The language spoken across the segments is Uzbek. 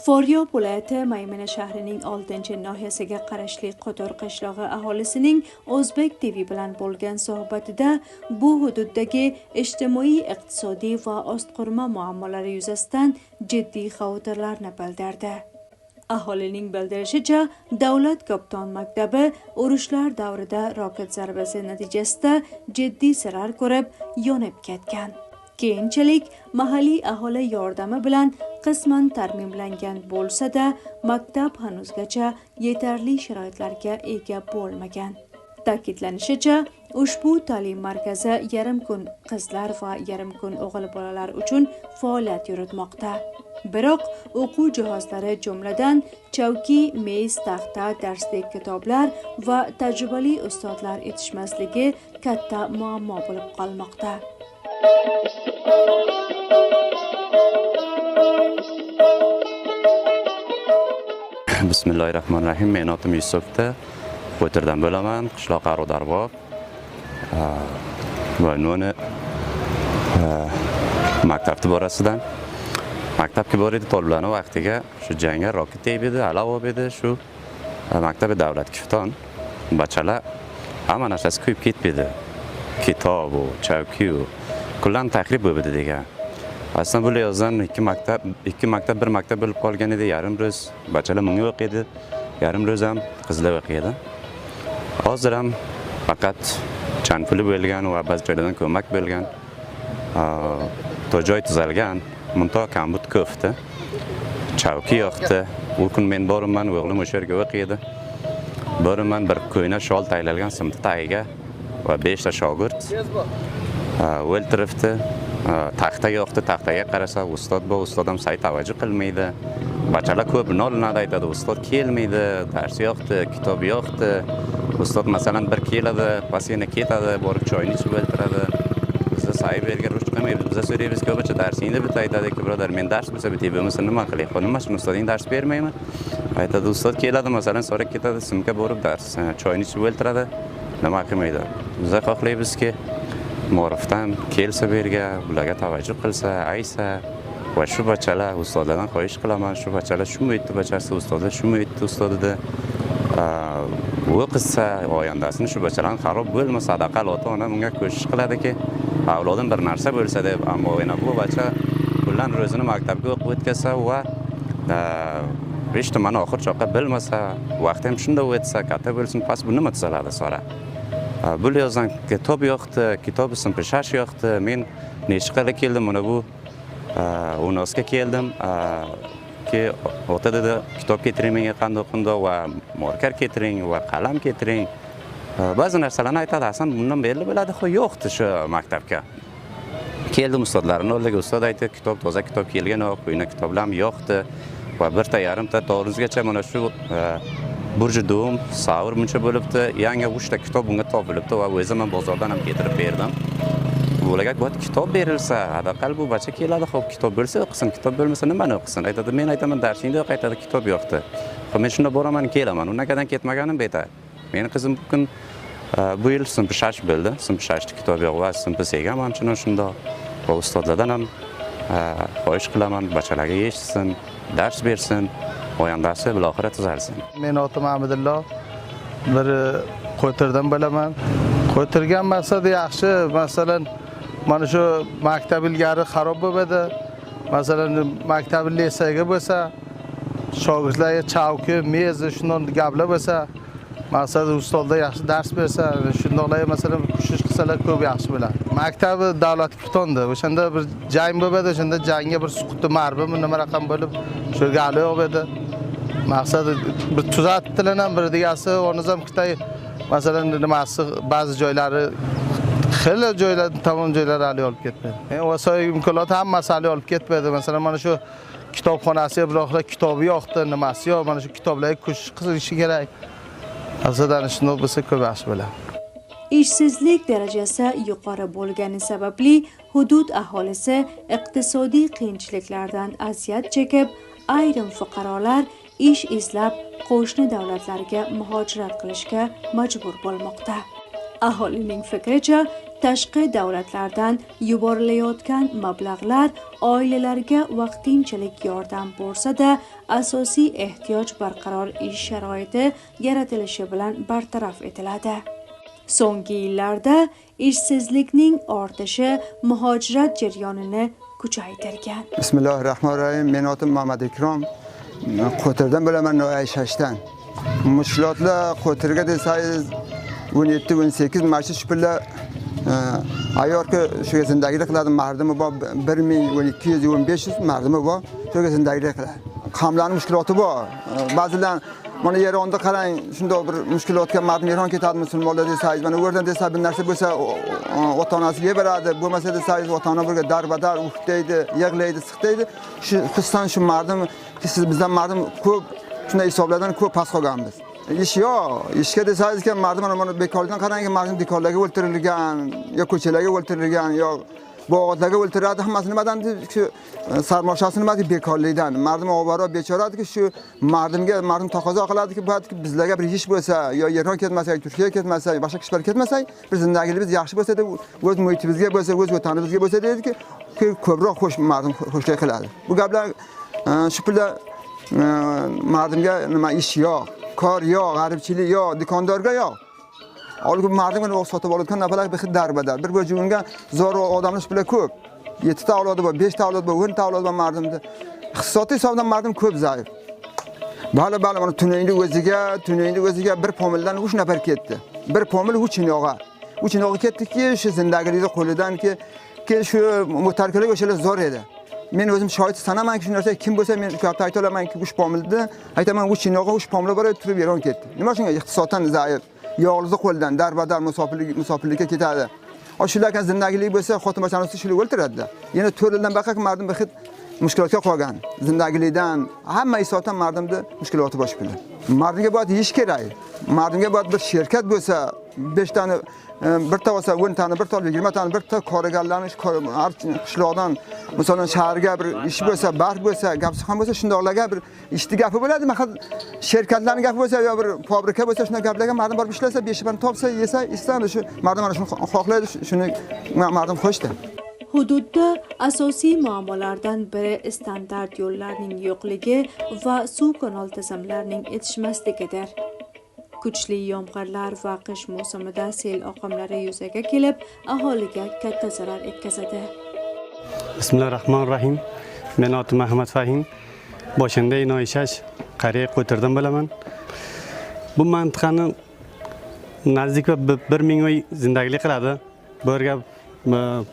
Foryob viloyati Maymana shahrining 6-nohiyasiga qarashli Qo'tor qishlog'i aholisining O'zbek TV bilan bo'lgan suhbatida bu hududdagi ijtimoiy, iqtisodiy va ostqurma muammolari yuzasidan jiddiy xavotirlarni bildirdi. Aholining bildirishicha, Davlat Kopton maktabi urushlar davrida roket zarbasi natijasida jiddiy zarar ko'rib, yonib ketgan. Keyinchalik mahalliy aholi yordami bilan qisman tarmimlangan bo'lsa-da, maktab hanuzgacha yetarli sharoitlarga ega bo'lmagan. Ta'kidlanishicha, ushbu ta'lim markazi yarim kun qizlar va yarim kun o'g'il bolalar uchun faoliyat yuritmoqda. Biroq o'quv jihozlari, jumladan chavki, mez, taxta, darslik kitoblar va tajribali ustozlar yetishmasligi katta muammo bo'lib qolmoqda. Bismillahirrahmanirrahim. Men otim Yusufda. Qo'ytirdan bo'laman, qishloq Arudarbob. Va noni maktabda borasidan. Maktabga bor edi toliblarning vaqtiga shu jangga roket tegib edi, alavo edi shu maktabi davlat kifton. Bachalar hamma narsasi kuyib ketdi. Kitob u, chavki u, kullan tahrib bo'lib edi degan. Aslida bu yozdan ikki maktab bir maktab bo'lib qolgan edi. Yarim ro'z bachalar bunga o'qiydi, yarim ro'z ham qizlar o'qiydi. Hozir ham faqat chan puli bo'lgan va ba'zi joylardan ko'mak bo'lgan. To joy tuzalgan, munto kambut ko'fti. Chavki yo'qdi. U kun men borimman, o'g'lim o'sha yerga o'qiydi. Borimman bir ko'yna shol tayyorlangan simti tagiga va 5 ta shogird o'ltiribdi. Taxta yo'qdi, taxtaga qarasa ustod bu, ustod ham say tavajjuh qilmaydi. Bachalar ko'p nolinadi, aytadi, ustod kelmaydi, dars yo'qdi, kitob yo'qdi. Ustod masalan bir keladi, pastgina ketadi, borib choyni ichib o'ltiradi. Bizda say berga ruch qilmaymiz, biz so'raymiz ko'pincha darsingni bit aytadi-ki, birodar, men dars bo'lsa bitay, bo'lmasa nima qilay? Xo'p, nima shuni ustoding dars bermaymi? Aytadi, ustod keladi, masalan, so'rab ketadi, simka borib dars, choyni ichib o'ltiradi, nima qilmaydi. Biz xohlaymizki, ma'rifdan kelsa bu yerga, ularga tavajjuh qilsa, aysa va shu bachalar ustodlardan xohish qilaman, shu bachalar shu muhitni bajarsa, ustodlar shu muhitni ustodida o'qisa, oyandasini shu bachalarni xarob bo'lmasa, aqal ota-ona bunga ko'shish qiladiki, avlodim bir narsa bo'lsa deb, ammo yana bu bacha kullan ro'zini maktabga o'qib o'tkazsa va hech nimani oxir choqqa bilmasa, vaqti ham shunda o'tsa, katta bo'lsin, past bu nima tuzaladi sora. Bu yozdan kitob yo'qdi, kitob sinfi shash yo'qdi. Men necha qilib keldim, mana bu unosga keldim. Ki ota dedi, kitob ketiring menga qandoq qandoq va marker ketiring va qalam ketiring. Ba'zi narsalarni aytadi, Hasan bundan belli bo'ladi, xo'p yo'qdi shu maktabga. Keldim ustodlarning oldiga, ustod aytdi, kitob toza kitob kelgan yo'q, uyna kitoblar ham yo'qdi va birta yarimta to'g'rimizgacha mana shu Burji Dum, Savr buncha bo'libdi, yangi 3 ta kitob bunga topilibdi va o'zim ham bozordan ham keltirib berdim. Bularga bu kitob berilsa, aqal bu bacha keladi, xo'p kitob bo'lsa o'qisin, kitob bo'lmasa nimani o'qisin? Aytadi, men aytaman darsingda yo'q, aytadi kitob yo'qdi. Xo'p, men shunda boraman, kelaman. Undan ketmaganim betar. Meni qizim bugun bu yil sinf 6 bo'ldi. Sinf 6 kitob yo'q va sinf 8 ham hamchinon shundoq. Va ustodlardan ham xohish qilaman, bachalarga eshitsin, dars bersin, oyandasi biloxira tuzalsin. Men otim Abdullo, bir Qo'ytirdan bo'laman. Qo'ytirgan maqsadi yaxshi, masalan, mana shu maktab ilgari xarob bo'lib edi. Masalan, maktab liseyga bo'lsa, shogirdlarga chavki, mezi shundan gaplar bo'lsa, maqsadi ustozlar yaxshi dars bersa, shundoqlarga masalan kushish qilsalar ko'p yaxshi bo'ladi. Maktabi davlat kutonda, o'shanda bir jang bo'lib edi, o'shanda jangga bir suqutdi marbimi nima raqam bo'lib, shu yerga hali yo'q edi. Maqsadi bir tuzatdilar ham bir degasi, o'rnizam Xitoy masalan nimasi ba'zi joylari xili joylar tamom joylari hali olib ketmadi. Vasoy imkoniyati hammasi hali olib ketmadi. Masalan, mana shu kitobxonasi biroqlar kitobi yo'qdi, nimasi yo'q, mana shu kitoblarga ko'shish qilishi kerak. Aslida shunday bo'lsa ko'p yaxshi bo'ladi. Ishsizlik darajasi yuqori bo'lgani sababli hudud aholisi iqtisodiy qiyinchiliklardan aziyat chekib, ayrim fuqarolar ish izlab qo'shni davlatlarga muhojirат qilishga majbur bo'lmoqda. Aholining fikricha, Tashqi davlatlardan yuborilayotgan mablag'lar oilalarga vaqtinchalik yordam bo'lsa-da, asosiy ehtiyoj barqaror ish sharoiti yaratilishi bilan bartaraf etiladi. So'nggi yillarda ishsizlikning ortishi muhojirат jarayonini kuchaytirgan. Bismillahirrohmanirrohim. Men otim Muhammad Ikrom. Qo'tirdan bo'laman, Noyay Shashdan. Mushkulotlar Qo'tirga desangiz 17-18 mana shu pullar ayorki shu zindagilik qiladi, mardimi bor 1000, 1200, 1500 mardimi bor, shu zindagilik qiladi. Qamlarning mushkuloti bor. Ba'zilar mana Eronda qarang, shunday bir mushkulotga mardim Eron ketadi musulmonlar desangiz, mana u yerdan desa bir narsa bo'lsa ota-onasiga beradi, bo'lmasa desangiz ota-ona birga darbadar uhtaydi, yig'laydi, siqtaydi. Shu xususan shu mardim, siz bizdan mardim ko'p shunday hisoblardan ko'p past qolganmiz. Ish yo'q, ishga desangiz mardim mana bekorlikdan qarang, mardim do'konlarga o'ltirilgan, yo ko'chalarga o'ltirilgan, yo bog'otlarga o'ltiradi, hammasi nimadan shu sarmoshasi nimasi bekorlikdan. Mardim ovora bechoradiki shu mardimga mardim taqozo qiladiki, balki bizlarga bir ish bo'lsa, yo Eron ketmasak, Turkiyaga ketmasak, boshqa kishilar ketmasak, bir zindagiligimiz yaxshi bo'lsa deb o'z muhitimizga bo'lsa, o'z vatanimizga bo'lsa deydiki, ko'proq xo'sh mardim xo'shlik qiladi. Bu gaplar shu pulda mardimga nima ish yo'q, kor yo'q, g'aribchilik yo'q, do'kondorga yo'q. Olib mardimga sotib olayotgan nafalar bir xil darbadar. Bir bo'junga zo'r odamlar shu pullar ko'p. 7 ta avlodi bor, 5 ta avlodi bor, 10 ta avlodi bor mardimda. Iqtisodiy hisobdan mardim ko'p zaif. Bali bali mana tunayni o'ziga bir pomildan 3 nafar ketdi. Bir pomil 3 yog'a. 3 yog'a ketdiki, shu zindagilikni qo'lidanki, shu mutarkalar o'shalar zo'r edi. Men o'zim shohid sanamanki shu narsa kim bo'lsa men gapni ayta olamanki 3 pomilni aytaman 3 yog'a 3 pomil bor turib Eron ketdi. Nima shunga iqtisoddan zaif. Yog'lizi qo'ldan darbadar musofirlikka ketadi. Shularga zindagilik bo'lsa xotin bachanisi shular o'ltiradi. Yana 4 yildan baqa mardim bir xil mushkulotga qolgan. Zindagilikdan hamma hisobdan mardimni mushkuloti bosh puli. Mardimga boyat ish kerak. Mardimga boyat bir shirkat bo'lsa 5 tani bir ta olsa 10 tani bir ta 20 tani bir ta ko'rganlarni har qishloqdan masalan shaharga bir ish bo'lsa, barf bo'lsa, gap suxan bo'lsa shundoqlarga bir ishni gapi bo'ladi. Masalan shirkatlarning gapi bo'lsa yo bir fabrika bo'lsa shunday gaplarga mardim borib ishlasa 5 bani topsa, yesa, ichsa shu mardim mana shuni xohlaydi, shuni mardim xo'shdi. Hududda asosiy muammolardan biri standart yo'llarning yo'qligi va suv kanal tizimlarining yetishmasligidir. Kuchli yomg'irlar va qish mavsumida sel oqimlari yuzaga kelib, aholiga katta zarar yetkazadi. Bismillahirrohmanirrohim. Men otim Ahmad Fahim. Boshanda Inoy Shash, qariya Qo'tirdan bo'laman. Bu mantiqani nazdiki 1000 oy zindagilik qiladi. Bu yerga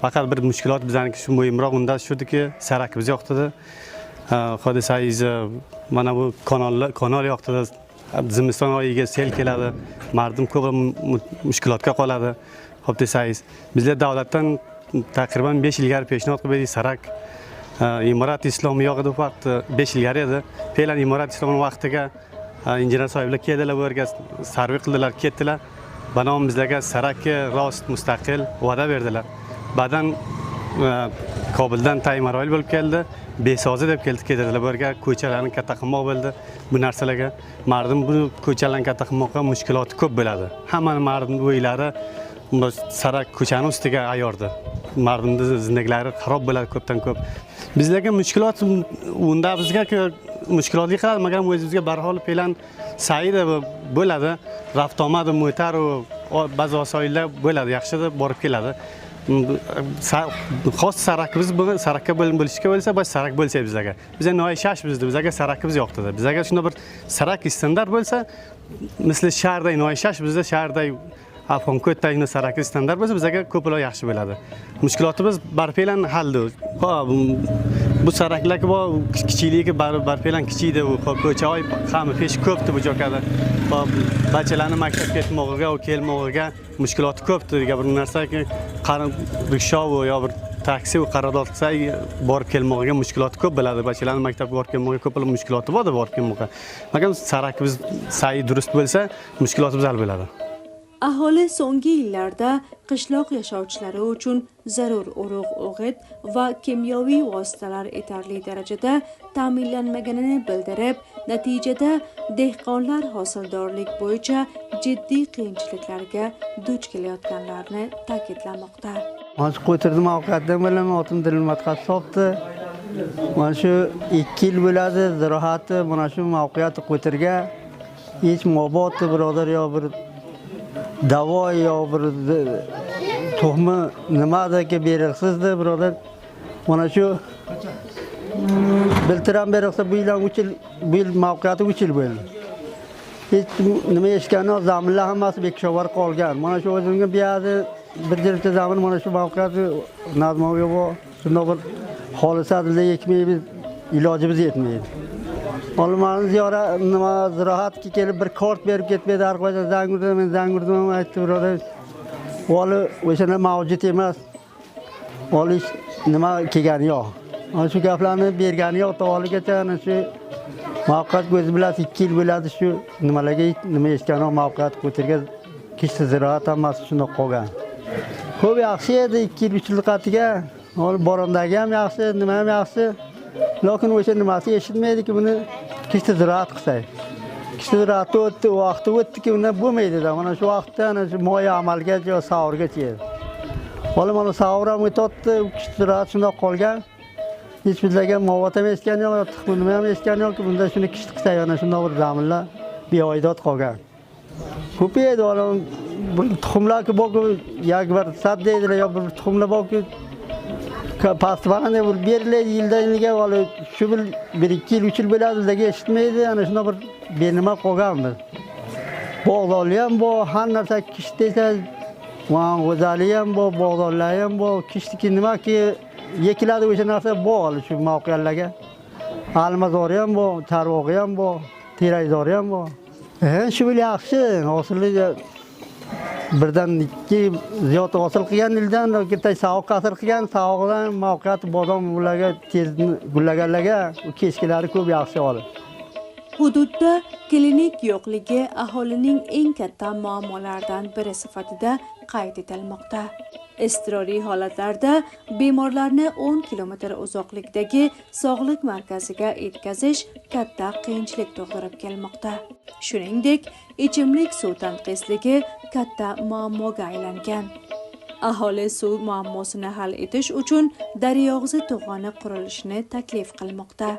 faqat bir mushkulot bizaniki shu muhimroq unda shudiki, sarakimiz yo'q dedi. Hodisangiz mana bu kanal yo'q dedi. Zimiston oyiga sel keladi, mardim ko'p mushkulotga qoladi. Xo'p desangiz, bizlar davlatdan taqriban 5 yil ilgari peshnot qilib berdik sarak. Imorat islomi yo'q edi bu vaqt, 5 yil ilgari edi. Fe'lan Imorat islomi vaqtiga injener sohiblar keldilar, bu yerga sarvi qildilar, ketdilar. Banom bizlarga sarakka rost mustaqil va'da berdilar. Ba'dan Kobuldan Taymaroil bo'lib keldi, Besozi deb keldi, keldilar bu yerga, ko'chalarni katta qilmoq bo'ldi. Bu narsalarga mardim bu ko'chalarni katta qilmoqqa mushkuloti ko'p bo'ladi. Hammani mardim o'ylari sarak ko'chani ustiga ayordi. Mardimni zindaglari xarob bo'ladi ko'pdan ko'p. Bizlarga mushkulot unda bizga mushkulotli qiladi, magar o'zimizga barhol fe'lan sayda bo'ladi. Raftomadi, mo'tar ba'zi vasoillar bo'ladi, yaxshi deb borib keladi. Xos sarakimiz bu sarakka bo'lishga bo'lsa, bosh sarak bo'lsa bizlarga. Bizga Noy Shash bizdi, bizlarga sarakimiz yo'q dedi. Bizlarga shunda bir sarak standart bo'lsa, misli shaharday Noy Shash bizda shaharday Afg'onko'tdagi sarakli standart bo'lsa, bizlarga ko'proq yaxshi bo'ladi. Mushkulotimiz barfelan haldi. Xo'p, bu saraklar bu kichikligi barfelan kichikdi u. Xo'p, ko'cha oy hamma pesh ko'pdi bu joyda. Xo'p, bachalarni maktabga ketmog'iga va kelmog'iga mushkuloti ko'pdi. Degan bir narsaki, riksho yo bir taksi qarordod qilsa borib kelmog'iga mushkuloti ko'p bo'ladi. Bachalarni maktabga borib kelmog'iga ko'p mushkuloti bor borib kelmoqqa. Lekin sarakimiz sayi durust bo'lsa, mushkulotimiz hal bo'ladi. Aholi so'nggi yillarda qishloq yashovchilari uchun zarur urug', o'g'it va kimyoviy vositalar yetarli darajada ta'minlanmaganini bildirib, natijada dehqonlar hosildorlik bo'yicha jiddiy qiyinchiliklarga duch kelayotganlarini ta'kidlamoqda. Mana shu Qo'tirni mavqeatidan bilaman, otim Dilmat Qassobdi. Mana shu 2 yil bo'ladi, ziroati mana shu mavqeati Qo'tirga hech mobot birodar yo bir davo yo bir tuxumi nimadaki beriqsizdi birodar. Mana shu biltiram beriqsa bu yil ham 3 yil, bu yil mavqeati 3 yil bo'ldi. Hech nima eshitgani yo'q, zaminlar hammasi bekishovar qolgan. Mana shu o'zimga bu yerda bir jirta zamin mana shu mavqeati Nazmoviy bu shundoq bir xolisa dilda ekmaymiz, ilojimiz yetmaydi. Olimlarni ziyorat nima ziroatga kelib bir kort berib ketmaydi, har qachon zang urdim, men zang urdim, aytdi birodar. Holi o'shanda mavjud emas. Holi nima kelgani yo'q. Mana shu gaplarni bergani yo'q, to holigacha ana shu mavqeat o'zi bilasiz 2 yil bo'ladi shu nimalarga nima eshitgani yo'q, mavqeat Qo'tirga kishti ziroat hammasi shundoq qolgan. Ko'p yaxshi edi 2 yil 3 yil qatiga, holi borondagi ham yaxshi, nima ham yaxshi. Lekin o'sha nimasi eshitmaydiki buni kishti ziroat qilsak. Kishti ziroati o'tdi, vaqti o'tdiki undan bo'lmaydi-da. Mana shu vaqtda ana shu moya amalgacha yo savrgacha edi. Holi mana savr ham o'tyapti, kishti ziroat shundoq qolgan. Hech bizlarga movat ham eshitgani yo'q, tuxum nima ham eshitgani yo'qki, bunda shuni kisht qilsak, ana shundoq bir zaminlar beoidot qolgan. Ko'paydi holi bir tuxumlarki borku, yak bir sat deydilar, yo bir tuxumlar borku, past baland bir beriladi yildan yilga, holi shu bir 2 yil 3 yil bo'ladi, bizlarga eshitmaydi, ana shundoq bir benima qolganmiz. Bog'dorli ham bor, har narsa kisht desa, g'o'zali ham bor, bog'dorlar ham bor, kishtiki nimaki yekiladi o'sha narsa bor shu mavqelarga. Almazori ham bor, charvog'i ham bor, terakzori ham bor. Shu yil yaxshi, hosili birdan 2 ziyod hosil qilgan yildan bitta sovuq qasr qilgan, sovuqdan mavqeat bodom ularga tez gullaganlarga kechkilari ko'p yaxshi oldi. Hududda klinik yo'qligi aholining eng katta muammolaridan biri sifatida qayd etilmoqda. Iztiroriy holatlarda bemorlarni 10 kilometr uzoqlikdagi sog'liq markaziga yetkazish katta qiyinchilik tug'dirib kelmoqda. Shuningdek, ichimlik suv tanqisligi katta muammoga aylangan. Aholi suv muammosini hal etish uchun daryog'zi to'g'oni qurilishini taklif qilmoqda.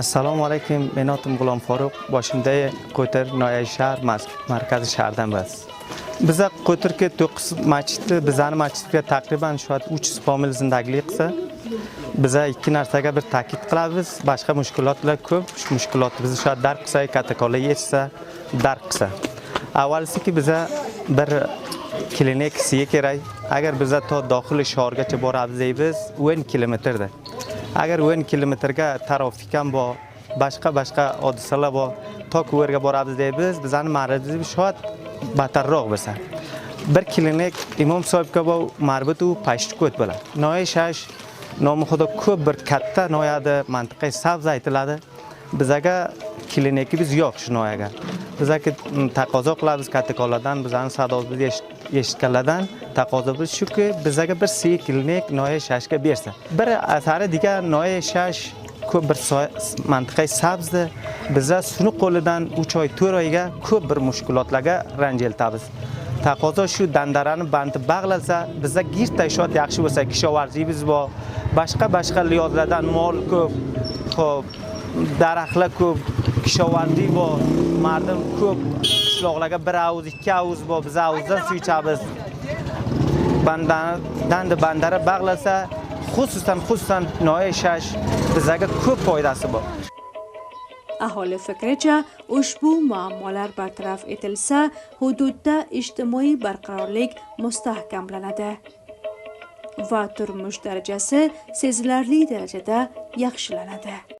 Assalomu alaykum, men otim G'ulom Farruh, boshimda Qo'tir noya shahar markazi shahardan biz. Biza Qo'tirga 9 masjidni, bizani masjidga taqriban shu 300 fomil zindaglik qilsa, biza ikki narsaga bir ta'kid qilamiz. Boshqa mushkulotlar ko'p, shu mushkulotni bizni shu dark qilsa, kattakonlar yechsa, dark qilsa. Avvalsiki biza bir klinik siya kerak. Agar biza to daxil shahargacha boramiz deymiz, 10 kilometrda. Agar 10 kilometrga tarafik ham bor, boshqa hodisalar bor, to yerga boramiz deymiz, bizani marizimiz shu battarroq bo'lsa. Bir klinik Imom sohibga bor, marbut u Pashtukot bo'ladi. Noya shash nomi xudo ko'p bir katta noyada mantiqa sabz aytiladi. Bizaga klinikimiz yo'q shu noyaga. Bizaki taqozo qilamiz kattakonlardan, bizani sadomizni eshitganlardan taqozo biz shuki, bizaga bir si klinik noya shashga bersa. Bir asari degan noya shash ko'p bir mantiqa sabzdi. Biza suni qo'lidan 3 oy 4 oyga ko'p bir mushkulotlarga ranj eltamiz. Taqozo shu dandarani banti bag'lansa, biza girta ishot yaxshi bo'lsa, kishovarziyimiz bor, boshqa liyozlardan mol ko'p, xo'p, daraxtlar ko'p, kishovarzlik bor, mardim ko'p, qishloqlarga 1 avuz, 2 avuz bor, biz avuzdan suv ichamiz. Bandani bandara bag'lasa, xususan noya shash bizaga ko'p foydasi bor. Aholi fikricha, ushbu muammolar bartaraf etilsa, hududda ijtimoiy barqarorlik mustahkamlanadi va turmush darajasi sezilarli darajada yaxshilanadi.